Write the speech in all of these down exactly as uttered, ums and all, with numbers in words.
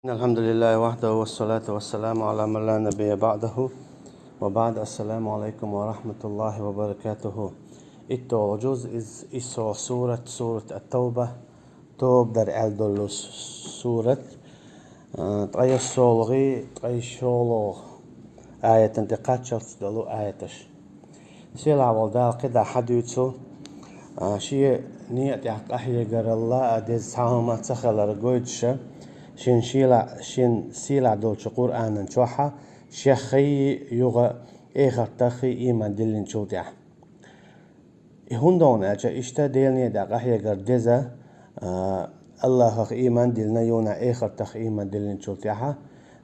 الحمد لله وحده والصلاة والسلام على من لا نبي بعده. وبعد، السلام عليكم ورحمة الله وبركاته. ИтталгӀа жуз из, иссалгӀа сурат, сурат ат-Тавба, тоба дар аьлла долу сурат. Э, ткъе иссалгӀа, ткъе шолгӀа аятан тӀе кхаччалц долу аяташ. Сийлахь волу Дала кхидӀа хьадуьйцу, а, Шен некъа тӀехь къахьегаралла а деза цхьа хӀума ца хилар гойтуша, Шен сийлахь, Шен сийлахь долчу Къуръанан чохьа Шех хий юха эхартаххий ийман диллинчул тӀехь. И хӀунда аьлча, иштта Делан некъа тӀехь къахьегар деза, а, Аллахах ийман диллина, юха эхартах ийман диллинчул тӀехьа.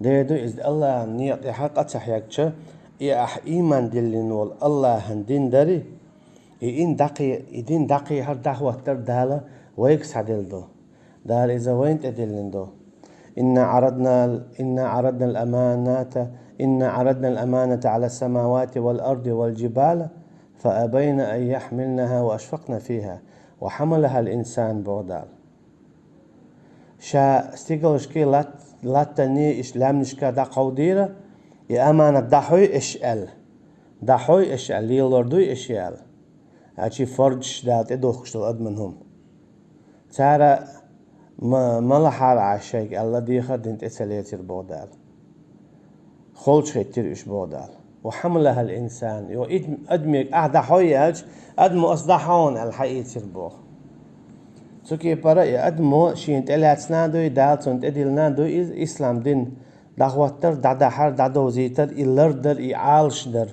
Дера ду иза, Аллахьан некъа тӀехьа къа ца хьегча, и ахь ийман диллина волу Аллахьан дин дарий, и ин дӀакхе-, и дин дӀакхехьар, дӀахӀоттар Дала вайга схьаделла ду. Дала иза вайна тӀедиллина ду. إنا عرضنا، إنا عرضنا الأمانة، إنا عرضنا الأمانة على السماوات والأرض والجبال فأبين أن يحملنها وأشفقن فيها وحملها الإنسان, боху Дала. Ша стигалшкий, лат-, латтанний, иш лаьмнашка дӀакховдийра, и аманат дӀахьой аш аьлла. ДӀахьой аш аьлла, лелор дуй аш аьлла. Ачий фордаш Дала тӀедухкуш долу адаман хӀума. Цара ма-, ма лахьара Ӏаш шайга аьлла, дехар дина тӀе ца лецира, боху Дала. Холчу хӀиттира уьш, боху Дала. وحملها الإنسان. Йо, ид-, адамега ахь дӀахьой аьлча, адамо ас дӀахьо аьлла хьаийцира, боху. Цу кепара и адамо шена тӀелаьцна а дуй, Дала цунна тӀедиллина а дуй иза, ислам дин дӀахӀоттар, дӀадахьар, дӀадовзийтар, и лардар, и Ӏалашдар.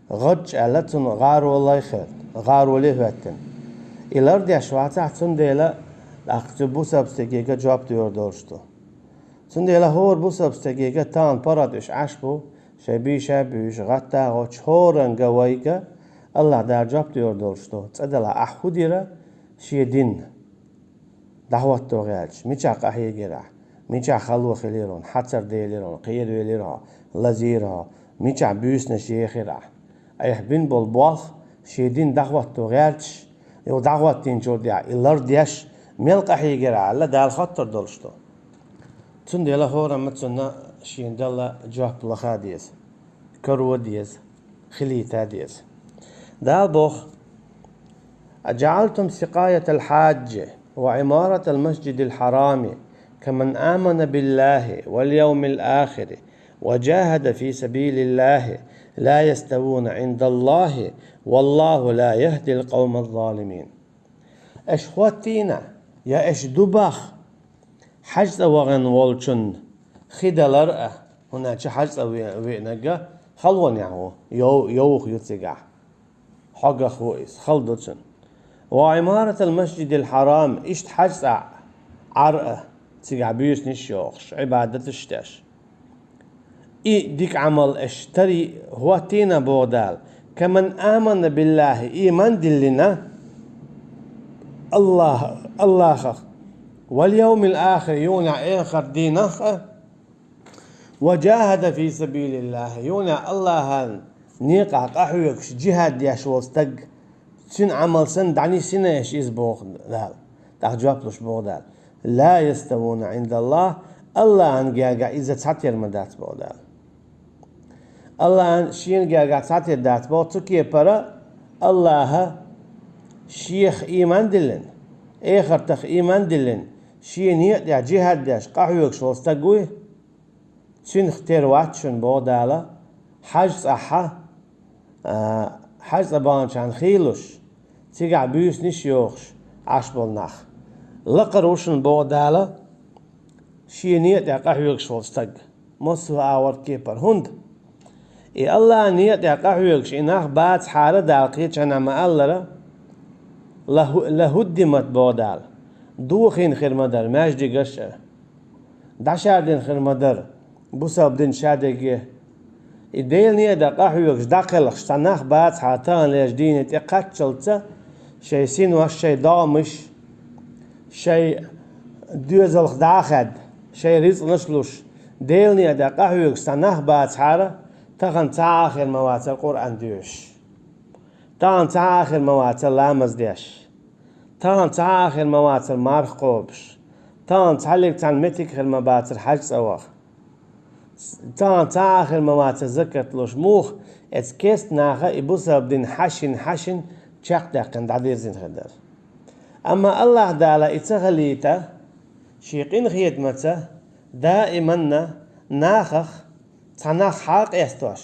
ГӀадж аьлла, цунна гӀаролай хилла, гӀароле хӀоьттина. И лардеш вацахь, цундела тӀаккха цу бусалба стегега жоп доьр долуш ду. Цундела хӀора бусалба стегега тахана паргӀат уьш Ӏаш бу, шайн бийша а буьйш, гӀатта а гӀоттуш, хӀоранга вайга Аллахь Дала жоп доьр долуш ду. ЦӀа делахь, ахь хӀун дира шен дин дӀахӀотто гӀерташ, мичахь къахьегира ахь, мичахь хало хилира хьуна, хьацар делира хьуна, кхеравелира хьо, лазийра хьо, мичахь буьйсанаш ехира ахь. Айхьа бина болу болх шен дин дӀахӀотто гӀерташ, юха дӀахӀоттийначул тӀехьа и лардеш, мел къахьегира ахь аьлла, Дала хоттур долуш ду. Цундела хӀорамма цунна шена делла жоп лаха деза, каро деза, хилийта деза. Дала боху: أجعلتم سقاية الحاج وعمارة المسجد الحرام كمن آمن بالله واليوم الآخر وجاهد في سبيل الله لا يستوون عند الله والله لا يهدي القوم الظالمين. Аша хӀоттийна, я аша ду боху хьаьж цӀа вахана волчун хи далар а, хӀунда аьлча хьаьж цӀа ве-, веанарг халонехь ву, йов-, йовха ю цигахь. Хьогах ву иза, хала ду цуьнан. وعمارة المسجد الحرام, иштта хьаьж цӀа Ӏар а, цигахь буьйсанаш йохуш, Ӏибадаташ деш. И дика Ӏамал аша тарий хӀоттийна, боху Дала, كمن آمن بالله, ийман диллина Аллах-, Аллахах, واليوم الآخر, юха эхарт дийнах а, وجاهد في سبيل الله, юха Аллахьан некъахь къахьоьгуш, джихӀад деш волу стаг, цуьнан Ӏамал санна дӀанисйина аша иза, боху Дала. ТӀаккха жоп луш боху Дала: لا يستوون عند الله, Аллахьан гергахь иза цхьатера ма дац, боху Дала. Аллахьан шена гергахь цхьатера дац боху, цу кепара Аллахьа Шех ийман диллина, эхартах ийман диллина, Шен некъа тӀехь джихӀад деш, къахьоьгуш волу стаг вуй, цуьнах тера вац шуна, боху Дала, хьаьж цӀахь, а, хьаьж цӀа баханчарна хи луш, цигахь буьйсанаш йохуш Ӏаш болу нах. Лакхара ву шуна, боху Дала, Шен некъа тӀехь къахьоьгуш волу стаг, массо а агӀор кепара. ХӀунда? И Аллахьан некъа тӀехь къахьоьгуш и нах бацахьара, Дала кхечанхьа ма-аллара, لهدمت, боху Дала, дохийна хир ма дара маьждигаш а, дӀашаьрдина хир ма дара бусалба дин шадерриге. И Делан некъа тӀехь къахьоьгуш, дӀакхелхаш цхьа нах бацахьара таханлерчу дийне тӀе кхаччалца, шайн синош, шайн догӀмаш, шайн доьзалх дӀа а хаьдда, шайн рицкъанаш а луш, Делан некъа тӀехь къахьоьгуш цхьа нах бацахьара, тахана цхьа а хир ма вацара Къуръан доьшуш. Тахана цхьа а хир ма вацара ламаз деш. Тахана цхьа а хир ма вацара марха кхобуш. Тахана цхьаллиг цхьана меттиг хир ма бацар хьаж цӀа ваха. Тахана цхьа а хир ма вацар закат луш. Муха? Эцу кест наха и бусалба дин хьашин-хьашин чекхдаьккхина дӀадирзина хир дара. Амма Аллаха Дала и ца хилийта, шен къинхетамаца даиманна нахах цхьа нах хьакъестош,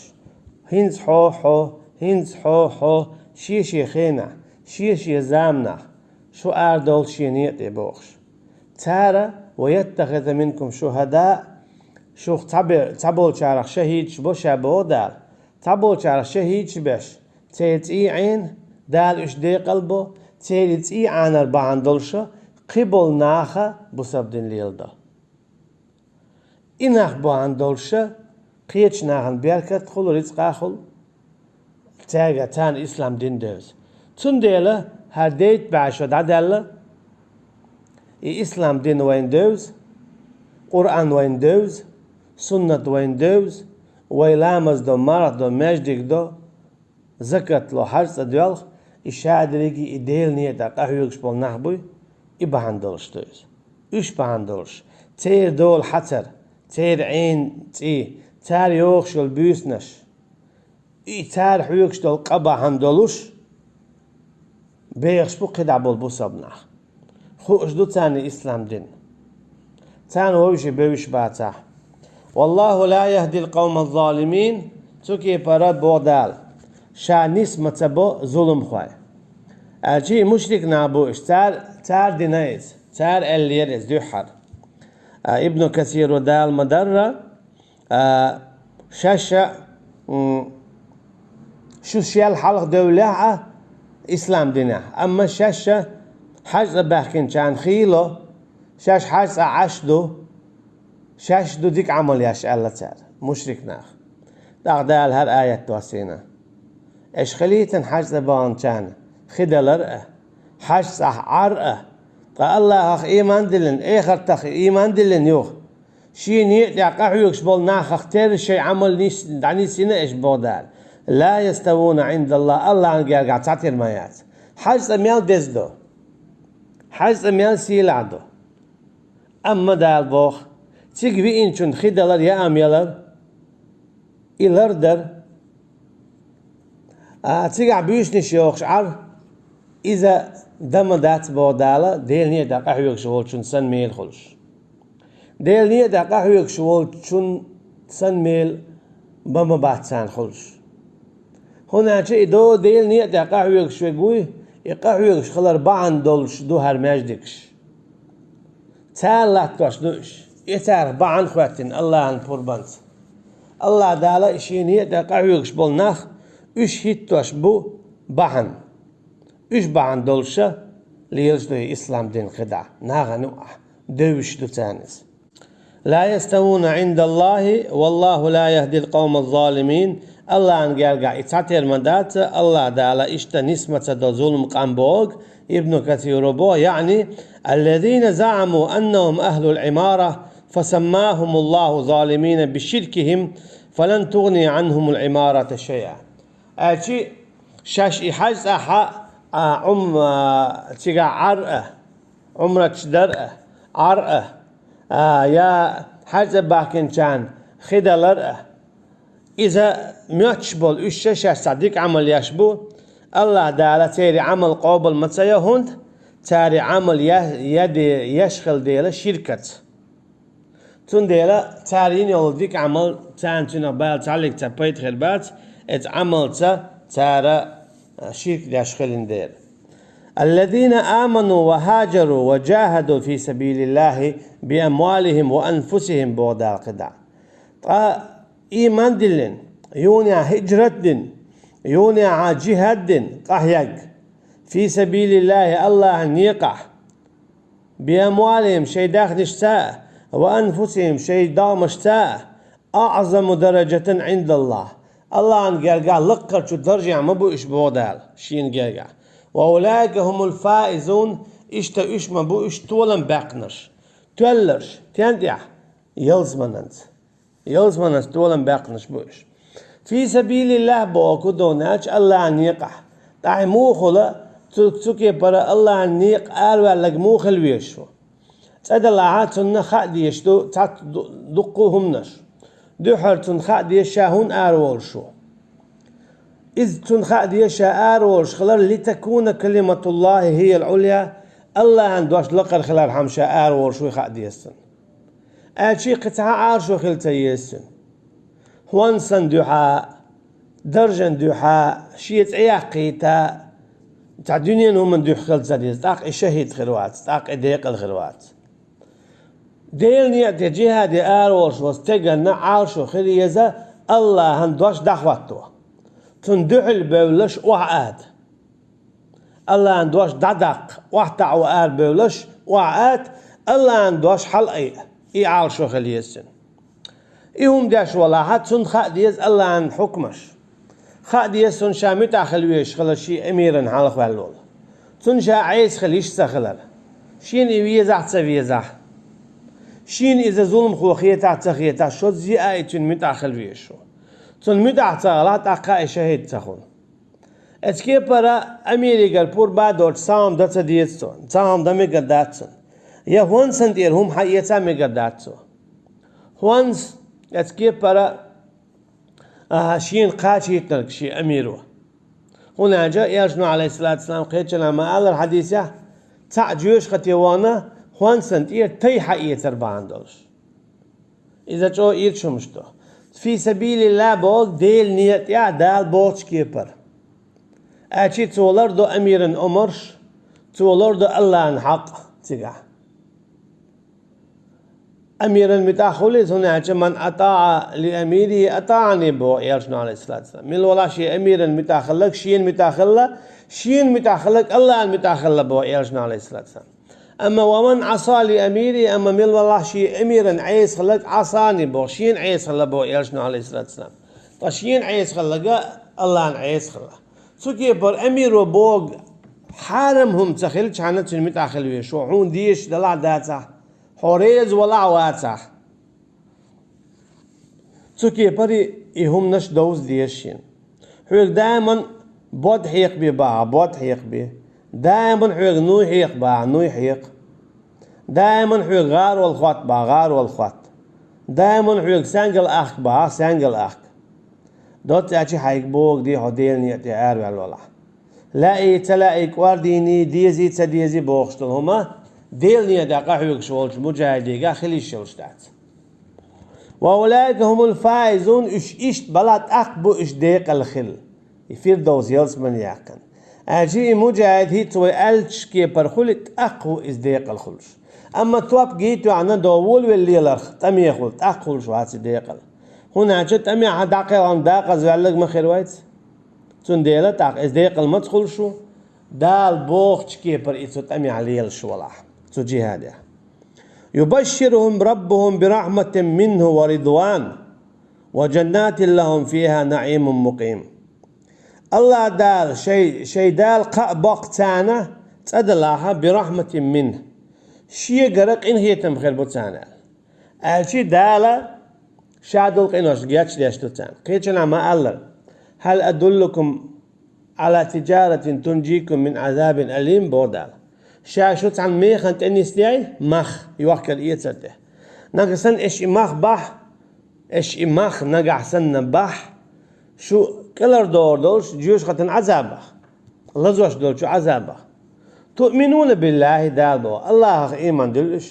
хӀинца хьо, хьо, хӀинца хьо, хьо, шен-шен хенахь, шен-шен заманахь, шу арадовла шен некъа тӀе бохуш. Цара: «Ва яттахиза минкум шухӀадаа», шух цхьабе-, цхьаболчарах шахӀидаш бо ша боху Дала. Цхьаболчарах шахӀидаш беш, церан цӀий Ӏена, Дала уьш декъал бо, церан цӀий Ӏанар бахьана долуша, кхин болу наха бусалба дин леладо. И нах бахьана долуша, кхечу нахана беркат хуьлу, рицкъа хуьлу, цаьрга царна ислам дин девза. Цундела хӀара дейтта бӀе шо дӀадаьлла, и ислам дин вайна девза, Къуръан вайна девза, суннат вайна девза, вай ламаз до, марха до, маьждиг до, закат ло, хьаж цӀа доьлху, и шадерриге и Делан некъа тӀе къахьоьгуш болу нах буй, и бахьана долуш ду иза. Уьш бахьана долуш, церан дола хьацар, церан Ӏена цӀий, цара йохуш йолу буьйсанаш, и цара хьоьгуш долу къа бахьана долуш, бехаш бу кхидӀа болу бусалба нах. Хууш ду царна ислам дин. Царна вовши бевзаш бацахь. «Валлаху ла яхӀдил къавмаз-залимин», цу кепара боху Дала, ша нис ма ца бо зуламхой. Аьлча и мушрик нах бу уьш, цара, цара дина иза, цара аьллера иза дуьххьара. А, Ибну Касиро Дала ма-дарра, а, шаьш а, м, шу шел хьалха девллехь а ислам динехь, амма шаьш а хьаж цӀа баьхкинчарна хийло, шаьш хьаж цӀа Ӏаш ду, шаьш ду дика Ӏамал еш, аьлла цара, мушрик нах. ТӀаккха Дала хӀара аят доссийна: «Аша хилийтина хьаж цӀа баханчарна хи далар а, хьаж цӀахь Ӏар а, ткъа Аллахах ийман диллина, эхартах ийман диллина юха, шен некъа тӀехь къахьоьгуш болу нахах терра шайн Ӏамал нис-, дӀанисйина аша», боху Дала. «Ла яставуна Ӏиндаллахь», Аллахьан гергахь цхьатера ма яц. Хьаж цӀа мел деза ду? Хьаж цӀа мел сийлахь ду? Амма Дала боху, цига виъначунна хи далар, яам ялар, и лардар, а, цигахь буьйсанаш йохуш Ӏар, иза дан ма дац, боху Дала, Делан некъа тӀе къахьоьгуш волчун санна мела хуьлуш. Делан некъа тӀе къахьоьгуш волчун санна мела бан ма бац царна хуьлуш. ХӀунда аьлча и до Делан некъа тӀе къахьоьгуш верг вуй, и къахьоьгуш хилар бахьана долуш ду хӀара маьждигаш. Цара латтош ду уьш, и царах бахьана хӀоьттина Аллахьан пурбанца. Аллахь Дала и шен некъа тӀе къахьоьгуш болу нах, уьш хӀиттош бу бахьана. Уьш бахьана долуша лелаш ду и ислам дин кхидӀа, нахана юкъахь девзаш ду царна иза. «Ла яставуна Ӏиндаллахи, валлаху ла яхӀдил къавмаз-залимин», Аллахьан гергахь и цхьатера ма дац, Аллахь Дала иштта нис ма ца до зулам къам боху, Ибну Касиро боху, яъни: «Аллазина заӀаму аннахум ахӀлул Ӏимара, фасаммахумуллаху залимина биширкихим, фалан тугӀни Ӏанхумул Ӏимарата шайъа». Аьлчи, шаьш и хьаж цӀахь а, Ӏум-, а, цигахь Ӏар а, Ӏумраташ дар а, Ӏар а, а, я хьаж цӀа баьхкинчарна хи далар а, иза моьттуш болу уьш ша шаьш цхьа дика Ӏамал еш бу, Аллахь Дала церан Ӏамал къобал ма ца йо, хӀунда церан Ӏамал я-, я де-, еш хила дела ширкаца. Цундела цара йина йолу дика Ӏамал, царна цуьнах бала цхьаллиг цхьа пайда хир бац, эцу Ӏамалца цара, а, ширк деш хилина дела. «Аллазина аману ва хӀаджару ва джахаду фи сабилиллахи би амвалихим ва анфусихим», боху Дала кхидӀа. Ткъа ийман диллина, юнехь хӀиджрат дина, юнехьа джихӀад дина къахьегна, фи сабилиллахи, Аллахьан некъахь, би амвалихим, шайн даьхнашца а, ва анфусихим, шайн догӀмашца а, аӀзаму дараджатан Ӏиндаллахь, Аллахьан гергахь лаккхарчу даржехь ма бу уьш, боху Дала, шена гергахь. Ва улаика хӀумул фаизун, иштта уьш ма бу уьш толам баьккхинарш, тоьлларш, тен тӀехь, ялсамананца. Ялсаманас толам баьккхинарш бу уьш. Фи сабилиллахь боху ду, нача Аллахьан некъахь. Ахь муха хуьлу, цу, цу кепара Аллахьан некъа араваьлларг муха хила везаш ву? ЦӀа делахь а цунна хаа дезаш ду цхьацца ду-, дуккха а хӀуманаш. Дуьххьара цунна хаа деза ша хӀунда араволуш ву. Иза цунна хаа деза ша араволуш хилар, «لتكون كلمة الله هي العليا», АллахӀан дош лакхара хилархьама ша араволуш вуй хаа деза цунна. Аьлча кхин цхьа а Ӏалашо хила ца еза цуьнан. ХӀонсан дуьхьа, даржан дуьхьа, шен цӀе яккхийта, цхьа дуьненан хӀуманан дуьхьа хила ца деза, тӀаккха и шахӀид хир вац, тӀаккха и декъала хир вац. Делан некъа тӀе джихӀаде араволуш волчу стеганна Ӏалашо хила еза АллахӀан дош дӀахӀотто. Цунна дуьхьал бевллаш охьа ада. АллахӀан дош дӀадаккха, охьатаӀо арабевллаш, охьа ада, АллахӀан дош хьалаайа, и Ӏалашо хила еза цуьнан. И хӀума деш валахь а, цунна хаа деза АллахӀан хьукмаш. Хаа деза цунна ша муьтӀахь хила везаш хилар шен эмиран хьалха ваьлла волу. Цунна ша Ӏеса хила йиш ца хилар. Шена и везахь а, ца везахь а. Шена иза зуламхо хетахь а, ца хетахь а, шозза а и цуьнан муьтӀахь хила везаш ву. Цунна муьтӀахь ца хилахь, тӀаккха и шахӀид ца хуьлу. Оцу кепара эмиригара пурба а доцуш цхьа хӀума дан ца деза цо, цхьа хӀума дан мегар дац цунна. Я хӀонсан тӀера хӀума хьаэца а мегар дац цо. ХӀонс оцу кепара, а, шена кхачийтинарг шен эмиро. ХӀунда аьлча Элчано, Ӏалайхиссалату вассалам, кхечанхьа ма-аллара хьадисехь, цхьаъ жоьжахате вахана, хӀонсан тӀера тай хьаэцар бахьана долуш. Иза чӀогӀа ирча хӀумаш ду. Фи сабилиллахь боху Делан некъа тӀехь Дала бохучу кепара. Аьлча цо лардо эмиран омарш, цо лардо АллахӀан хьакъ цигахь. Эмиран муьтӀахь хуьлу иза, хӀунда аьлча, «Ман атаӀа ли амири атаӀани», боху Элчано, Ӏалайхиссалату вассалам. Мила валахь шен эмиран муьтӀахь хилларг шена муьтӀахь хилла, шена муьтӀахь хилларг АллахӀан муьтӀахь хилла боху Элчано, Ӏалайхиссалату вассалам. Амма «ва ман Ӏаса ли амири», амма мила валахь шен эмиран Ӏеса хилларг «Ӏасани» боху, шена Ӏеса хилла боху Элчано, Ӏалайхиссалату вассалам. Ткъа шена Ӏеса хилларг АллахӀан Ӏеса хилла. Цу кепара эмиро боху хьарам хӀума ца хилчхьана цуьнан муьтӀахь хила везаш ву, хьуна дезаш далахь а, дацахь а, хьо реза валахь а, вацахь а. Цу кепара и хӀуманаш довза деза шена. Хьоьга даиман бод хьекхабе бахьа, бод хьекхабе. Даиман хьоьга нуй хьекха бахьа, нуй хьекха. Даиман хьоьга гӀарол хотта бахьа, гӀарол хотта. Даиман хьоьга саьнгал ахка бахьа, саьнгал ахка. Доцца аьлча хьайга бохург де хьо Делан некъа тӀе араваьлла валахь. Лаьий, ца лаьий, кӀордийний, дезий, ца дезий бохуш долу хӀума Делан некъа тӀехь къахьоьгуш волчу муджахӀидигахь хила йиш йолуш дац. «Ва улаика хӀумул фаизун», уьш иштта балахь тӀаккха бу уьш декъала хила, и Фирдовс ялсамани яьккхина. Аьлча и муджахӀид хӀинца вай аьллачу кепара хуьлий, тӀаккха ву иза декъала хуьлуш. Амма топ гий тоьхна до волавелла леларх тӀамехула, тӀаккха хуьлуш вац и декъала. ХӀунда аьлча тӀамехь дӀакхелхина дакъаза ваьлларг ма хир вайца. Цундела тӀаккха иза декъала маца хуьлуш ву, Дала бохучу кепара и цу тӀамехь лелаш валахь, цу джихӀадехь. «Юбашширухум раббухум бирахьматин минху ва ридван, ва джаннатин лахум фиха наӀимун мукъим». АллахӀ Дала шай, шай Дала кхаъ боккху царна цӀа далахьа, бирахьматин минху, Шегара къинхетам хир бу царна аьлла. Аьлча Дала Ша долу къинош гечдеш ду царна. Кхечанхьа ма-аллара: «Хьал адуллукум Ӏала тиджаратин тунджикум мин Ӏазабин алим», боху Дала. Ша шу цхьана механа тӀе нисдей, мах, йохкар эцар тӀе. Нагахь санна аша и мах бахь, аша и мах нагахь санна бахь, шу кӀелхьардохур долуш жоьжахатин Ӏазабах, лазош долчу Ӏазабах. Туъминуна биллахи, Дала боху, Аллахах ийман дуьллуш.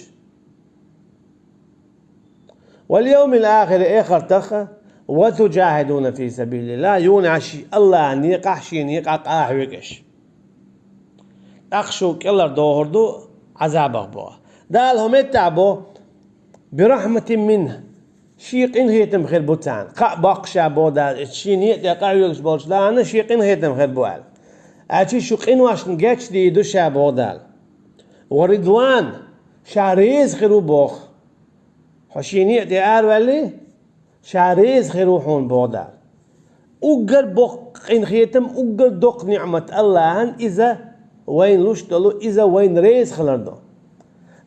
Вал йовмил ахири, эхартах, ва туджахидуна фи сабилиллах, юна ши Аллахьан некъахь, шен некъахь къахьоьгу аша. ТӀаккха шу кӀелхьардохур ду Ӏазабах боху. Дала хӀун меттахь боху: «Бирахьматин минху», шен къинхетам хир бу царна. Кхаъ боккху ша боху Дала, шен некъа тӀе къахьоьгуш болчу нахана шен къинхетам хир бу аьлла. Аьлча шу къиношна гечдийр ду ша боху Дала. Ва ридван, ша реза хир ву боху. Хьо шен некъа тӀе араваьллий, ша реза хир ву хьуна боху Дала. Уггар боккха къинхетам, уггар доккха ниъмат Аллахьан иза вайна луш долу, иза вайна реза хилар ду.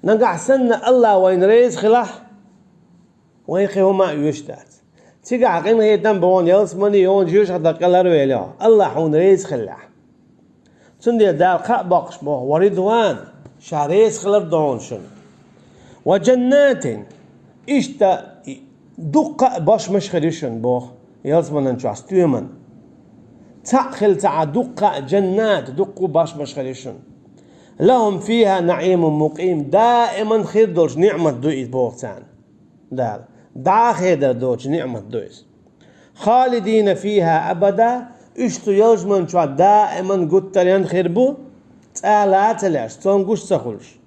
Нагахь санна Аллахь вайна реза хилахь, вайн кхин хӀума а оьшуш дац. Цигахь къинхетам боху, ялсамани йолу жоьжахатах кӀелхьарвелахь, Аллахь хьуна реза хилахь. Цундела Дала кхаъ боккхуш боху: «Ва ридван», ша реза хилар ду хьуна шуна. وجنات, иштта дуккха а бошмаш хир ю шуна, боху, ялсаманин чохь стоьман. Цхьаъ хилла ца Ӏа, дуккха а, جنات, дуккха а бошмаш хир ю шуна. لهم فيها نعيم مقيم, даиман хир долуш ниъмат ду иза, боху царна Дала. ДӀа а хедар доцу ниъмат ду иза. خالدين فيها أبدا, уьш цу ялсаманин чохь даиман гуттаренна хир бу, цкъа а ца лаьцна, цунна гуш ца хуьлуш.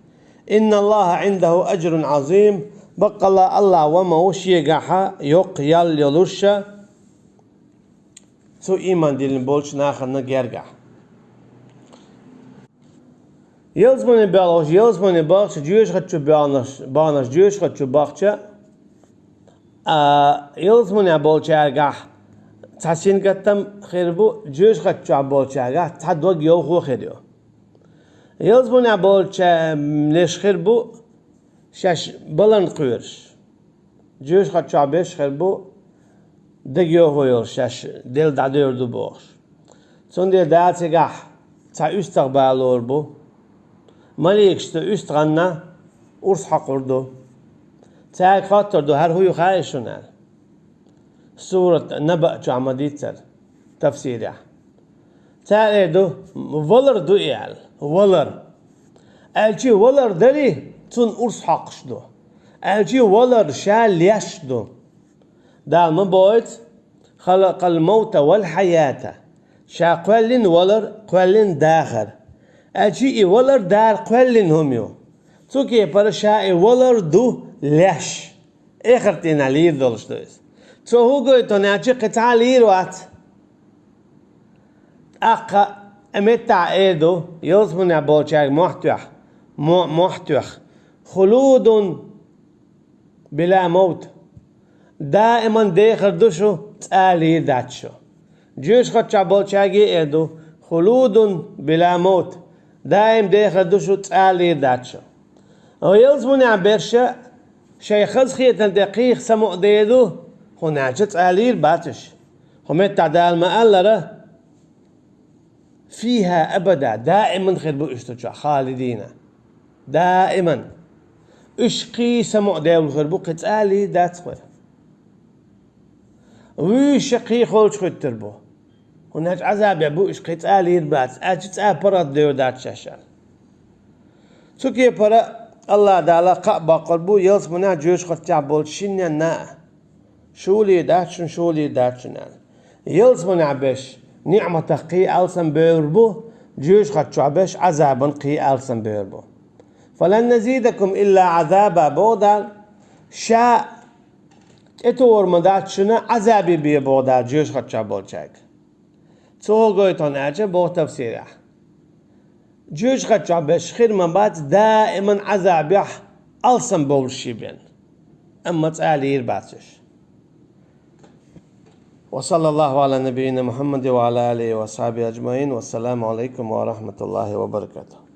إن الله عنده أجر عظيم, баккъалла Аллахь ван ма ву шегахь йоккха ял йолуш цу ийман диллина болчу нахана гергахь. Ялсамане боьлхуш, ялсамане бахча, жоьжахати чу боьлхуш, баханарш жоьжахати чу бахча, а, ялсаманехь болчаьргахь цхьа сингаттам хир бу, жоьжахати чохь болчаьргахь цхьа дог йовхо хир ю. Ялсаманехь болчаьргахь хир бу шаьш баланна кхоьруш. Жоьжахати чохь берш хир бу, дегайовхо йолуш, шаьш делла дӀадевр ду бохуш. Цундела Дала цигахь цхьа уьстагӀ балор бу. Маликашца уьстагӀанна урс хьокхур ду. Цаьрга хоттур ду: «ХӀара хӀун ю хаьий шуна?» аьлла. Сурат Наба чохь ма-дийццара, тафсирехь. Цара эр ду: «Валар ду и», аьлла. Валар. Аьлчи валар дарий, цунна урс хьокхуш ду. Аьлчи валар ша леш ду. Дала ма боху: «خلق الموت والحياة». Ша кхоьллина валар, кхоьллина дахар. Аьлчи и валар Дала кхоьллина хӀума ю. Цу кепара ша и валар ду леш. Эхартина лийр долуш ду иза. Цо хӀун гойту аьлча, кхин цхьа а лийр вац. ТӀаккха а меттахь эр ду, ялсаманехь болчаьрга мохь тоьхна, мо-, мохь тоьхна: «خلود بلا موت». Даиман дехар ду шу, цкъа а лийр дац шу. Жоьжахати чохь болчаьрга а эр ду: «خلود بلا موت». Даим дехар ду шу, цкъа а лийр дац шу. Ялсаманехь берш шайн хазахетар тӀе кхийха самукъаде ду, хӀунда аьлча цкъа а лийр бац уьш. ХӀун меттахь Дала ма-аллара: «فيها أبدا», даиман хир бу уьш цу чохь, خالدين. Даиман. Уьш кхийса мукъа девлла хир бу, кхин цкъа а лийр дац кхуьра. Вуьйш кхийхолчу хӀуьттур бу. ХӀунда аьлча Ӏазабехь бу уьш, кхин цкъа а лийр бац, аьлча цкъа а паргӀат девр дац шаьш аьлла. Цу кепара Аллахь Дала кхаъ баккхур бу ялсаманехь, жоьжахатехь болчу шинненна а. Шу лийр дац шуна, шу лийр дац шуна аьлла. Ялсаманехь берш ниъматах кхин алсам бевр бу, жоьжахати чохь берш Ӏазабан кхин алсам бевр бу. «فلن نزيدكم إلا عذابا», боху Дала, ша тӀетухур ма дац шуна, Ӏазабе бе боху Дала жоьжахати чохь болчаьрга. Цо хӀун гойту аьлча, боху тафсирехь: жоьжахати чохь берш хир ма бац даиман Ӏазабехь алсам бовлуш ши бен. Амма цкъа а лийр бац уьш. وصلى الله على نبينا محمد وعلى آله وصحبه أجمعين. والسلام عليكم ورحمة الله وبركاته.